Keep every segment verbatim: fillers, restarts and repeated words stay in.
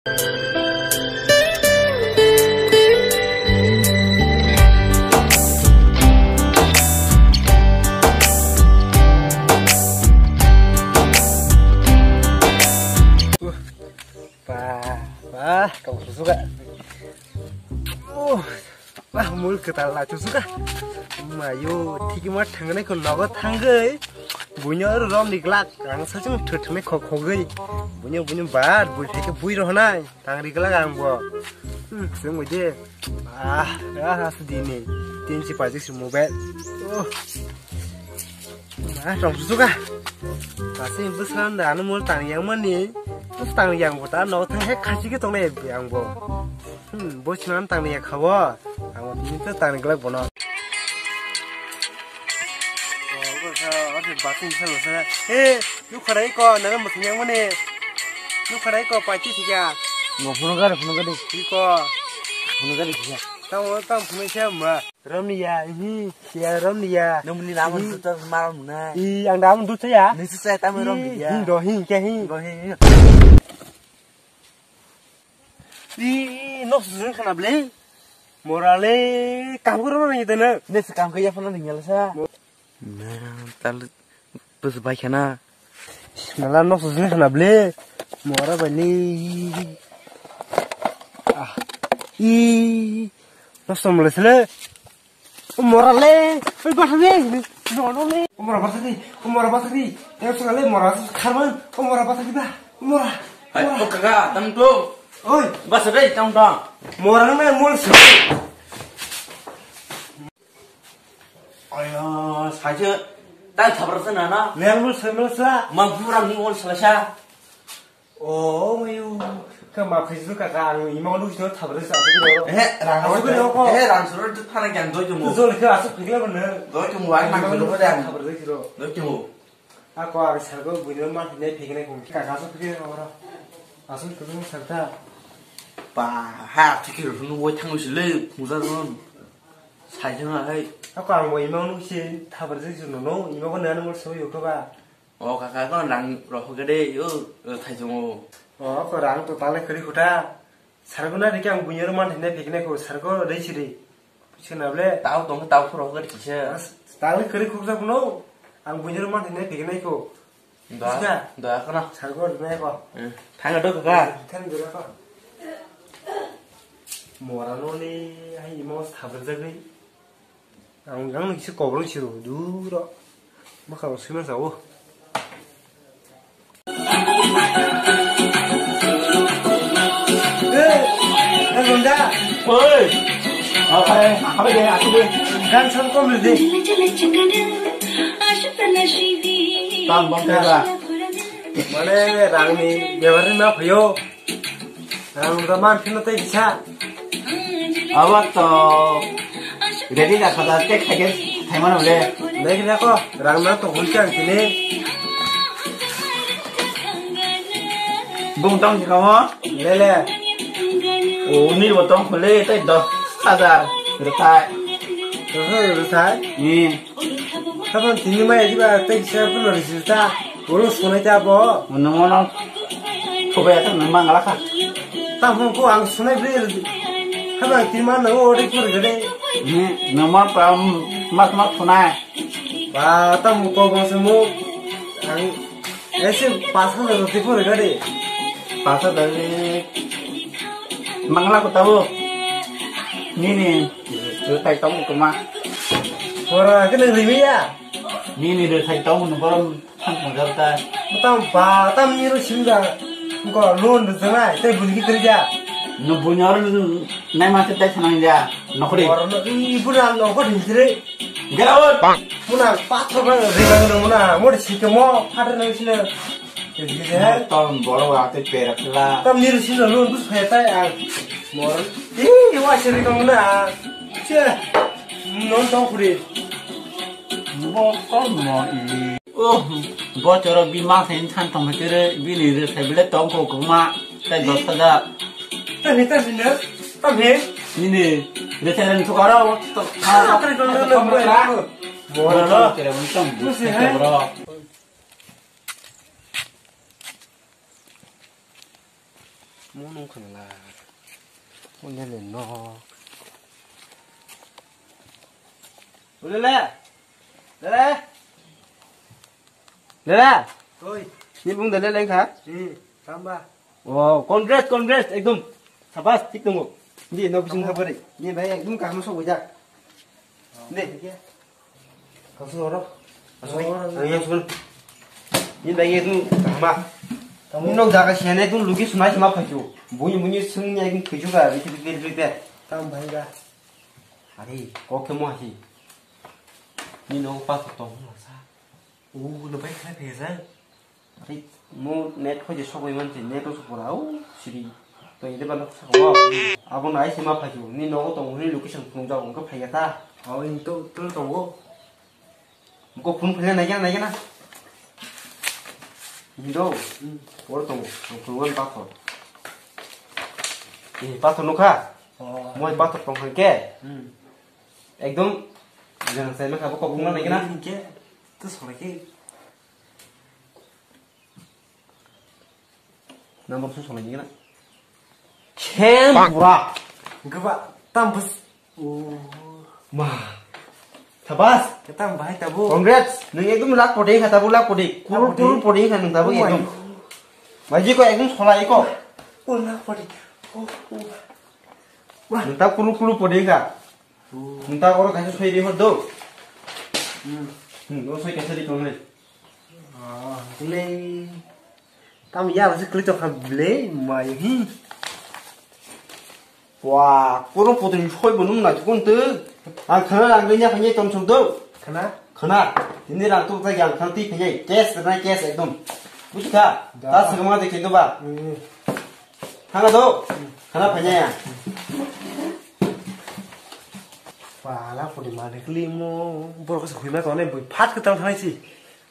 Ba, ba, tong susuka. Oh, ba, mul kwtal la susuka. Mayo, thiki ma thangnai ko nogo thangwi. Bunyo rom ni glak, ang sachung thuthnai khok khogwi. Bunyo, bunyo bad, bui theke bui rohnai. Tang ri glak ang bo. Hmm, sengwi de. Ah, ah, asdi ni. Tin si pajik si mobile. Oh. Ah, tong susuka. Kasi bwswk da anu mol tang yang mani. Bwswk tang yang bo ta no thang he khasi ke tong le yang bo. Hmm, bo chwng tang ya khawo. Ang bo tini to tang glak bono. Oh, bo sa, ase batin sa lo sa. Eh, lu khara iko, na mo yang mani. Lu khara iko, pati siya. Ngo phone gari, phone gari. Iko. Phone gari siya. Tamo, tam phone siya ma. Romniya, hi, ya Romniya. Nung ni namun Hi. Duta malam na. I, ang namun duta ya. Ni susah tamu Hi, Romniya. Hi, do hi, kya hi. Go hi. I, nok susun khana ble. Morale, kam kuro na yedana. Ne se kam kaya phana ni yala sa. Na, tal. Bus bai khana. Nala nok sujini khana ble. Mora bai ni. Ah. I. Nok som le sele. O mora le. Oi, basa ni. No, no le. O mora basa ni. O mora basa ni. Yang sungale mora kharman. O mora basa ni ba. O mora. Hai, o kaka, tam tu. Oi. Basa dai, tam tam. Mora nang nang mol sele. Ayo, saja. Tan sabar sana na. Nel mul semel sa. Mang pura ni ol selasa. Oh, mayu. Ka ma khis ka ka ang ima lu sino thabar sa. Eh, rang Asuk suro. Ko. Eh, rang suro tu phana kyan doi tumu. Tu zol ke asuk phikla bana. Doi tumu, ai mang suro ko dan. Thabar sa siro. Doi tumu. Ako ang sargo buino ma ne phikne ko. Ka ka asuk phikne ko. Asuk phikne sarta. Pa, ha, thikir sunu woi thang sile, muza zon. Saijang hai. Ako ang bo imang nuk si thabar jik si nono, imang ko nana mol soi yokto ba. O kaka ko rang rohok gede yo, thaijang o. O ko rang to tale kari khuta. Sargo na rike ang bunyar man hene phikne ko sargo rei si rei. Sina ble. Tau tong tau khoro gede kisa. Tale kari khukjak no. Ang bunyar man hene phikne ko. Da, Sina. Da kana. Sargo rina ko. Eh, thang do kaka. Thang do ko. Mora no ni ai imo sabar jagwi. Ang yang ni si kobrol siro duro. Maka sima sao. Eh, eh, Ronda. Oi. Apa, apa dia? Aku dia. Gan son kom de. Bang, bang, bang. Mane rangni bebar ni ma phayo. Rang da man phino tei kisa. Abo to ready da khada te khage thaimano le. Dai kisa ko rang na to hon chang kini. Bung tong kisa mo. Le le. O ni bo tong khole tei dos hajar rupai. Dos hajar rupai? Ni. Kapan tini mai di ba tei kisa puno risi ta. Ulo sunai ta bo. Nungo no. Kobe ta nung mangala ka. Ta hong ko ang sunai bri. Kapan tini ma nungo ori kur gede. Ni, nung ma pa mat mat sunai. Ba ta mu ko bang se mu. Ang ese pas ko roti kur gede. Pas ko dari mangala ko tabo. Ni ni. Rutai tong kuma. Ora kene rimiya. Nini rwthai tong nung borom thang thang jor ta. Tam ba tam ni ro sim da. Ko loan de jana te bun ki kri ja. No bunyar nai ma te tai sanang ja. Nokri. Ora no i bura no ko din jire. Get out. Muna pa tho ba ri ba no muna mo de si ke mo ha de no si le. Tom boro wa te pera pela. Tam ni ro sim da loan du sa tai a. Mor. I wa si ri ko muna. Che. Non tong khuri. Bo kon mo i. Oh, bo choro bi ma sen than tong khere bi ni re sai bile tong ko ko ma tai dos hajar. Tani tani na. Tani. Ni ni re sai ran thukara wo to. Ah, tani tong na na. Bo ro. Kere mo tong. Bo se hai. Bro. Mo nung khna la. Mo ne le no. Ulele. Lele. Lele. Oi. Ni bung de lele kha? Hmm, tamba. Oh, congrats, congrats, ekdom. Sabas, thik tongo. Ni no bising kha bari. Ni bai ekdom kaham sok ujak. Ni. Kasu oro. Kasu oro. Ang yang sun. Ni bai ekdom kaham. Tamo nok jaga siya ne ekdom lugi sunai sima phaiju. Buni buni sung ni ekdom phaiju ka, bisi bisi bisi bisi. Tam bhai ga. Ari, kok khe mo hasi. Ni no pa to tong laksa. U, no bai khlai phai sa. Ari, mo net khoi je sogoi man se, net o sopora, u, siri. To ide ba nok sabo. Abo nai se ma phai ju. Ni nogo tong huni location phunuk jago, wngkha phai ya ta. Aw, in to, to tongo. Ko phun phai nai ya, nai ya na. Ni do. Hmm. Or tongo, ang phun wan pathor. Eh, pathor nukha. Oh. Moi pathor tong khe. Hmm. Ekdom, jang sai ma kha bo kok phun nai ya na. Ke, to sore ke. Number su sonai jigna. Khem pura. Gaba, tam bus. Oh. Ma. Thabas. Tam bahai tabu. Congrats. Nung ekdom lakh podi kha tabu, lakh podi. Kurur, lakh podi. Kurur podi kha nung tabu. Oh my ekdom. God. Maji ko ekdom solai ko. Oh, lakh podi. Oh, oh. Wah. Nung ta kurur kurur podi kha. Nung ta oro kaisa soi ri hor do. Hmm. Hmm, o soi kaisa ri tongnai. Ah, le. Tam ya se kli to kha ble, mai hi. Wah, koro potri soi bo nung na tukun tu. Ang khana rang nya phanye tom sung do. Khana? Khana. Tini rang tu ta yang khana ti phanye. Cash na cash ekdom. Buji kha? Da. Ta se ma de kendo ba. Hmm. Thanga do. Khana phanya ya. Pala pudi malik limo. Borok se huima tone bui phat ke tang thanai si.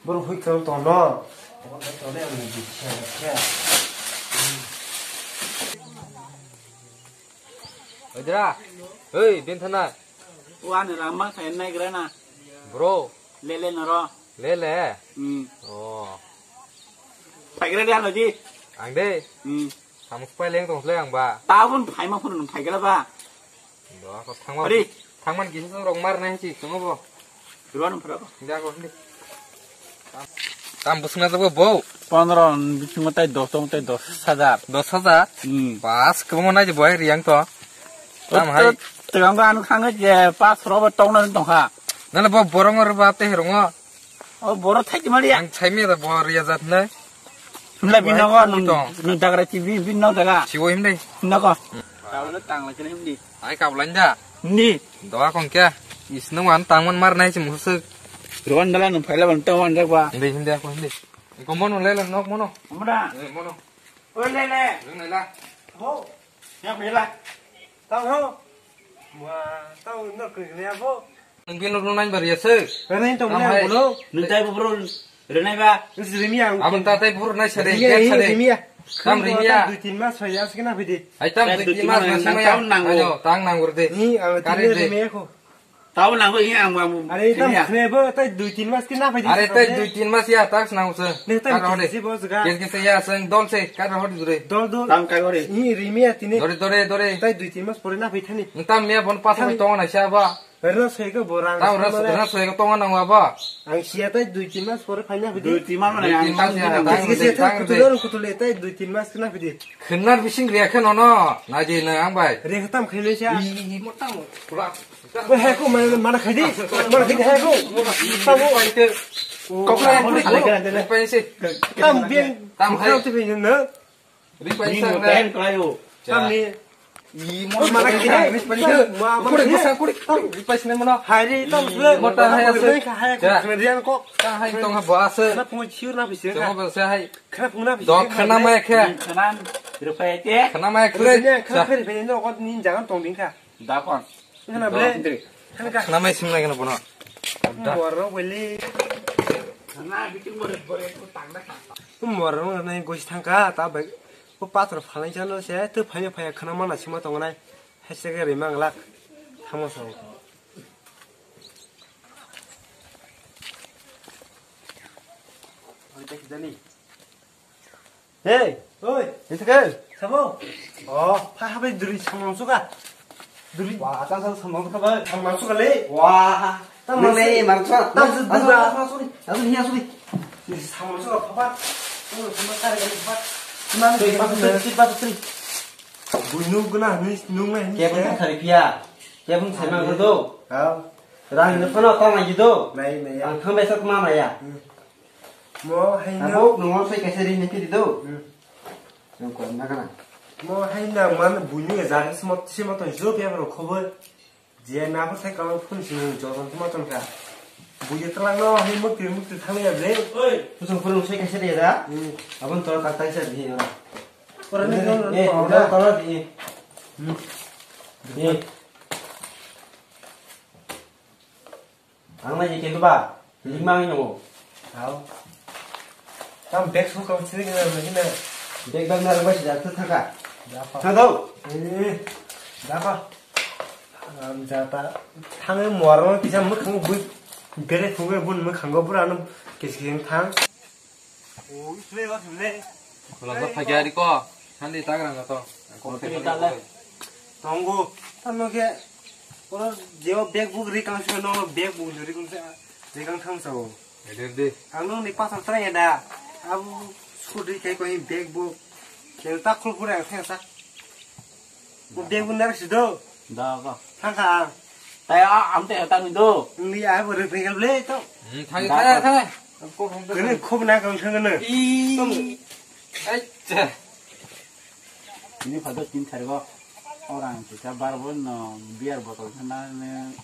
Borok hui kang tono. Oidra. Hei, Benthana. Wani rama khayan nai grana. Bro. Lele noro. Lele. Hmm. Oh. Paigra dia lagi. Ang de. Hmm. Samung pai leng tong le ang ba. Tabun phaima phun nung phaigala ba. Do ko thangma. Ari. Thangman kisa rok mar nai si tongo bo. Ruan phra ko. Hindi ako hindi. Tam busna to bo. Pondro bisingo tai dos tong tai dos hajar. Dos hajar? Hmm. Bas kwbangma nai je boy riang to. Tam hai. Tegang ko anu khange je pas robo tong na tong kha. Nale bo borong ro ba te rongo. O boro thai mali ya. Ang thai mi da bo riya jat na. Nla binogo nung dagra ti binogo daga. Siwo himde. Nogo. Tawle tang la kene himdi. Ai kablan da. Ni. Doa kon kya? Is no wan tang man mar nai sim husuk. Ruan dala nung phaila ban tawang jak ba. Himde himde ako himde. Ko mono lele nok mono. Amra. Eh, mono. Oi lele. Nung nai la. Ho. Ya bela. Tang ho. Wa, tang nok kene ya bo. Nung bino nung nai bar ya se. Kene to mo bono. Nung tai bubro. Renai ba. Rimi ang. Abang tatai buru nai sare, Rimi ya, sare. Rimi ya. Tam Rimi ya. Dui tin mas hoy as kena pidi. Ai tam dui tin mas nasi maya. Tang nango. Ayo, tang nango de. Ni ang kare de. Rimi ya ko. Tau nango ini ang mamu. Are tam khne bo tai dui tin mas kena pidi. Are tai dui tin mas ya tas nango se. Ne tai kisi bo jaga. Kis kis ya sang dol se kar hodi dure. Dol dol. Tam kai gore. Ni Rimi ya tini. Dore dore dore. Tai dui tin mas pore na pithani. Tam mia bon pas mai tongo na sia ba. Rwna soyka bo rang. Tamo rwna soyka tongo nang ba. Ang siya tai dui tin mas pore phaina pidi. Dui tin mas mane ang tin mas ya. Kisi kisi thang kutul kutul tai dui tin mas kena pidi. Khnar bising riya khe nono. Naji na ang bai. Re khatam khaile siya. Ih, ih, ih, mo tamo. Pula. Bo he ko mana mana khadi. Mana khadi he ko. Tamo. Kokra puli ko. Pai se. Tam bien. Tam hai. Tam tu bien na. Ripai sang na. Tamni. I mo mana kini. Ripai sang. Kuri, kuri, kuri. Ripai sang mana. Hari tam sule. Mota hai ase. Hai ko. Kena dian ko. Ka hai tong ha ba ase. Na pungo chiu na bisi. Tong ba se hai. Kena pungo na bisi. Dok khana mai khe. Khana. Ripai te. Khana mai khe. Khana khe ripai no ko nin jagan tong ding kha. Dakon. Khana ble. Khana mai sim lai khana bono. Borok beli. Khana biting bore bore ko tangda kha. Borok nai gosi thangka ta bai. O pathor phalai chalo se to phai phai khana mana sima tongnai. Hai se gari manglak. Thamo so. Oi ta khidani. Hey, oi, ito ka? Sabo? Oh, pa habai duri samang suka. Duri. Wah, tang sa samang suka ba. Samang suka le. Wah, tang nung mas-, le mar suka. Tang sa dura. Asuri, asuri, asuri. Samang suka papa. Oh, samang kare kare papa. Samang suka papa. Buinu guna ni nung ni. Kebun thari pia. Kebun thari mang do. Ha. Rang ni phano tang lagi do. Nai, nai. Ang thang bai sa ma ma ya. Hmm. Mo hai na. Abo nungol sai kaisa ri ni pidi do. Hmm. Nung ko na kana. Mo hai na man buinu ya jari smot smot to jo pia ro khobor. Je na bo sai ka phun si nung jo ton ma ton ka. Buye tlang no hai mukti mukti thang ya ble. Oi. Pusung phun sai kaisa ri da. Hmm. Abon to tak tai sa di ora. Ora ni, eh, ora, ora, ora di. Hmm. Eh. Ang nai kendo ba, limang nyo. Hao. Tam bag su kau sini kena lagi na. Bag bag na rubai sida tu thaka. Dapa. Thado. Eh, dapa. Am jata. Thangai muar no kisa mukang bui. Bere thungai bun mukang go pura no kis kis thang. Khulasa phaikyari ko, sandi tagrang to. Kopi ni tala. Tongo, tamo khe, oro jeo bag buk ri kang sino, bag buk ri kang sa, ri kang thang sao. Eder de. Ang nung ni pasal trai da, abu scooty kai ko bag buk, khe ta khul khul ang thang sa. Mo bag buk nar si do. Da ka. Thang kha. Tai a, am te ta ni do. Ni ai bo re pe le to. Hmm, thang, thang, thang. Kene khub na kang thang na. I. Ai cha. Ini pada tin thar go. Orang kita bar bon no beer botol thana ne.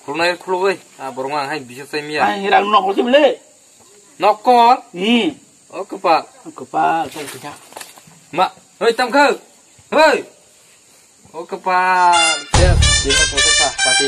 Khulnai khulugoi. A borong ang hai bisa sai miya. Ai rang no khulsi bele. Nokol? Hmm. O kepal. Kepal, kepal kita. Ma, hoi, tam kau. Hoi. O kepal. Ya, dia mau foto sah, pati.